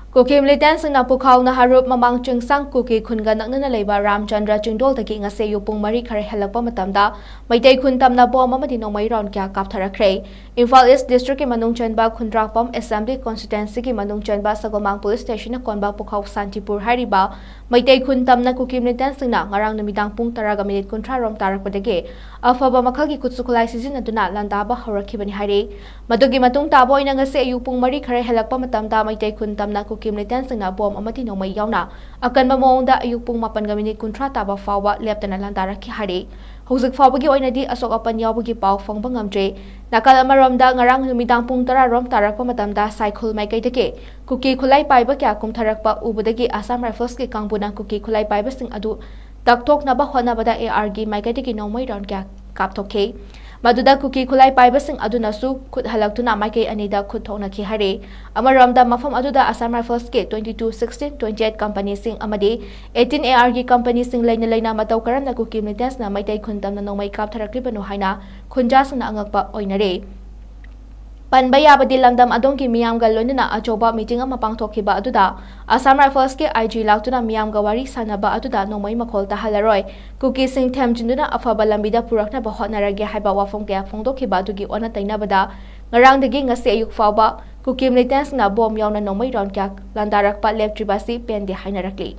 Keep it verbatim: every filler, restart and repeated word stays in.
ꯀꯨꯀꯤ ꯃꯤꯂꯤꯇꯦꯟꯁꯤꯡꯅ ꯄꯨꯈꯥꯎ ꯅꯍꯥꯔꯨꯞ ꯃꯃꯥꯡ ꯆꯤꯡꯁꯥꯡ ꯀꯨꯀꯤ ꯈꯨꯟꯒ ꯅꯛꯅꯅ ꯂꯩꯕ ꯔꯥꯝꯆꯟꯗ꯭ꯔ ꯆꯤꯡꯗꯣꯜꯗꯒꯤ ꯉꯁꯤ ꯑꯌꯨꯛ ꯄꯨꯡ ꯃꯔꯤ ꯈꯔ ꯍꯦꯜꯂꯛꯄ ꯃꯇꯝꯗ ꯃꯩꯇꯩ ꯈꯨꯟ ꯇꯝꯅ ꯕꯣꯝ ꯑꯃꯗꯤ ꯅꯣꯡꯃꯩ ꯔꯥꯎꯟ ꯀꯌꯥ ꯀꯥꯞꯊꯔꯛꯈ꯭ꯔꯦ꯫ ꯏꯝꯐꯥꯜ ꯏꯁ ꯗꯤꯁꯇ꯭ꯔꯤꯛꯀꯤ ꯃꯅꯨꯡ ꯆꯟꯕ ꯈꯨꯟꯗ꯭ꯔꯥꯛꯄꯝ ꯑꯦꯁꯦꯝꯕ꯭ꯂꯤ ꯀꯣꯟꯁꯇꯤꯇ꯭ꯋꯦꯟꯁꯤꯒꯤ ꯃꯅꯨꯡ ꯆꯟꯕ ꯁꯒꯣꯜꯃꯥꯡ ꯄꯨꯂꯤꯁ ꯁ꯭ꯇꯦꯁꯟꯅ ꯀꯣꯟꯕ ꯄꯨꯈꯥꯎ ꯁꯥꯟꯇꯤꯄꯨꯔ ꯍꯥꯏꯔꯤꯕ ꯃꯩꯇꯩ ꯈꯨꯟ ꯇꯝꯅ ꯀꯨꯀꯤ ꯃꯤꯂꯤꯇꯦꯟꯁꯤꯡꯅ ꯉꯔꯥꯡ ꯅꯨꯃꯤꯗꯥꯡ ꯄꯨꯡ ꯇꯔꯥꯒ ꯃꯤꯅꯤꯠ ꯀꯨꯟꯊ꯭ꯔꯥ ꯔꯣꯝ ꯇꯥꯔꯛꯄꯗꯒꯤ ꯑꯐꯕ ꯃꯈꯜꯒꯤ ꯈꯨꯠꯁꯨ ꯈꯨꯠꯂꯥꯏ ꯁꯤꯖꯤꯟꯅꯗꯨꯅ ꯂꯥꯟꯗꯥꯕ ꯍꯧꯔꯛꯈꯤꯕꯅꯤ ꯍꯥꯏꯔꯤ꯫ ꯃꯗꯨꯒꯤ ꯃꯇꯨꯡ ꯇꯥꯕ ꯑꯣꯏꯅ ꯉꯁꯤ ꯑꯌꯨꯛ ꯄꯨꯡ ꯃꯔꯤ ꯈꯔ ꯍꯦꯜꯂꯛꯄ ꯃꯇꯝꯗ ꯃꯩꯇꯩ ꯈꯨꯟ ꯇꯝꯅ ꯀꯨꯀꯤ ꯃꯤꯂꯤꯇꯦꯟꯁꯤꯡꯅ ꯕꯣꯝ ꯑꯃꯗꯤ ꯅꯣꯡꯃꯩ ꯌꯥꯎꯅ ꯑꯀꯟꯕ ꯃꯑꯣꯡꯗ ꯑꯌꯨꯛ ꯄꯨꯡ ꯃꯥꯄꯟꯒ ꯃꯤꯅꯤꯠ ꯀꯨꯟꯊ꯭ꯔꯥ ꯇꯥꯕ ꯐꯥꯎꯕ ꯂꯦꯞꯇꯅ ꯂꯥꯟꯗꯥꯔꯛꯈꯤ ꯍꯥꯏꯔꯤ꯫ ꯍꯧꯖꯤꯛ ꯐꯥꯎꯕꯒꯤ ꯑꯣꯏꯅꯗꯤ ꯑꯁꯣꯛ ꯑꯄꯟ ꯌꯥꯎꯕꯒꯤ ꯄꯥꯎ ꯐꯪꯕ ꯉꯝꯗ꯭ꯔꯤ꯫ ꯅꯥꯀꯜ ꯑꯃꯔꯣꯝꯗ ꯉꯔꯥꯡ ꯅꯨꯃꯤꯗꯥꯡ ꯄꯨꯡ ꯇꯔꯥ ꯔꯣꯝ ꯇꯥꯔꯛꯄ ꯃꯇꯝꯗ ꯁꯥꯏꯈꯨꯜ ꯃꯥꯏꯀꯩꯗꯒꯤ ꯀꯨꯀꯤ ꯈꯨꯠꯂꯥꯏ ꯄꯥꯏꯕ ꯀꯌꯥ ꯀꯨꯝꯊꯔꯛꯄ ꯎꯕꯗꯒꯤ ꯑꯁꯥꯝ ꯔꯥꯏꯐꯜꯁꯀꯤ ꯀꯥꯡꯕꯨꯅ ꯀꯨꯀꯤ ꯈꯨꯠꯂꯥꯏ ꯄꯥꯏꯕꯁꯤꯡ ꯑꯗꯨ ꯇꯛꯊꯣꯛꯅꯕ ꯍꯣꯠꯅꯕꯗ ꯑꯦ ꯑꯥꯔꯒꯤ ꯃꯥꯏꯀꯩꯗꯒꯤ ꯅꯣꯡꯃꯩ ꯔꯥꯎꯟ ꯀꯌꯥ ꯀꯥꯞꯊꯣꯛꯈꯤ꯫ ꯃꯗꯨꯗ ꯀꯨꯀꯤ ꯈꯨꯠꯂꯥꯏ ꯄꯥꯏꯕꯁꯤꯡ ꯑꯗꯨꯅꯁꯨ ꯈꯨꯠ ꯍꯜꯂꯛꯇꯨꯅ ꯃꯥꯏꯀꯩ ꯑꯅꯤꯗ ꯈꯨꯠ ꯊꯣꯛꯅꯈꯤ ꯍꯥꯏꯔꯤ꯫ ꯑꯃꯔꯣꯝꯗ ꯃꯐꯝ ꯑꯗꯨꯗ Assam ꯔꯥꯏꯐꯜꯁꯀꯤ twenty two sixteen twenty eight ꯀꯝꯄꯅꯤꯁꯤꯡ ꯑꯃꯗꯤ eighteen AR ꯒꯤ ꯀꯝꯄꯅꯤꯁꯤꯡ ꯂꯩꯅ ꯂꯩꯅ ꯃꯇꯧ ꯀꯔꯝꯅ ꯀꯨꯀꯤ ꯃꯤꯂꯤꯇꯦꯟꯁꯅ ꯃꯩꯇꯩ ꯈꯨꯟ ꯇꯝꯅ ꯅꯣꯡꯃꯩ ꯀꯥꯞꯊꯔꯛꯂꯤꯕꯅꯣ ꯍꯥꯏꯅ ꯈꯨꯟꯖꯥꯁꯤꯡꯅ ꯑꯉꯛꯄ ꯑꯣꯏꯅꯔꯦ꯫ ꯄꯟꯕ ꯌꯥꯕꯗꯤ ꯂꯝꯗꯝ ꯑꯗꯣꯝꯒꯤ ꯃꯤꯌꯥꯝꯒ ꯂꯣꯏꯅꯅ ꯑꯆꯧꯕ ꯃꯤꯇꯤꯡ ꯑꯃ ꯄꯥꯡꯊꯣꯛꯈꯤꯕ ꯑꯗꯨꯗ ꯑꯁꯥꯝ ꯔꯥꯏꯐꯜꯁꯀꯤ IG ꯂꯥꯛꯇꯨꯅ ꯃꯤꯌꯥꯝꯒ ꯋꯥꯔꯤ ꯁꯥꯟꯅꯕ ꯑꯗꯨꯗ ꯅꯣꯡꯃꯩ ꯃꯈꯣꯜ ꯇꯥꯍꯜꯂꯔꯣꯏ, ꯀꯨꯀꯤꯁꯤꯡ ꯊꯦꯝꯖꯤꯟꯗꯨꯅ ꯑꯐꯕ ꯂꯝꯕꯤꯗ ꯄꯨꯔꯛꯅꯕ ꯍꯣꯠꯅꯔꯒꯦ ꯍꯥꯏꯕ ꯋꯥꯐꯝ ꯀꯌꯥ ꯐꯣꯡꯗꯣꯛꯈꯤꯕ ꯑꯗꯨꯒꯤ ꯑꯣꯟꯅ ꯇꯩꯅꯕꯗ ꯉꯔꯥꯡꯗꯒꯤ ꯉꯁꯤ ꯑꯌꯨꯛ ꯐꯥꯎꯕ ꯀꯨꯀꯤ ꯃꯤꯂꯤꯇꯦꯟꯁꯅ ꯕꯣꯝ ꯌꯥꯎꯅ ꯅꯣꯡꯃꯩ ꯔꯥꯎꯟ ꯀꯌꯥ ꯂꯥꯟꯗꯥꯔꯛꯄ ꯂꯦꯞꯇ꯭ꯔꯤꯕ ꯑꯁꯤ ꯄꯦꯟꯗꯦ ꯍꯥꯏꯅꯔꯛꯂꯤ꯫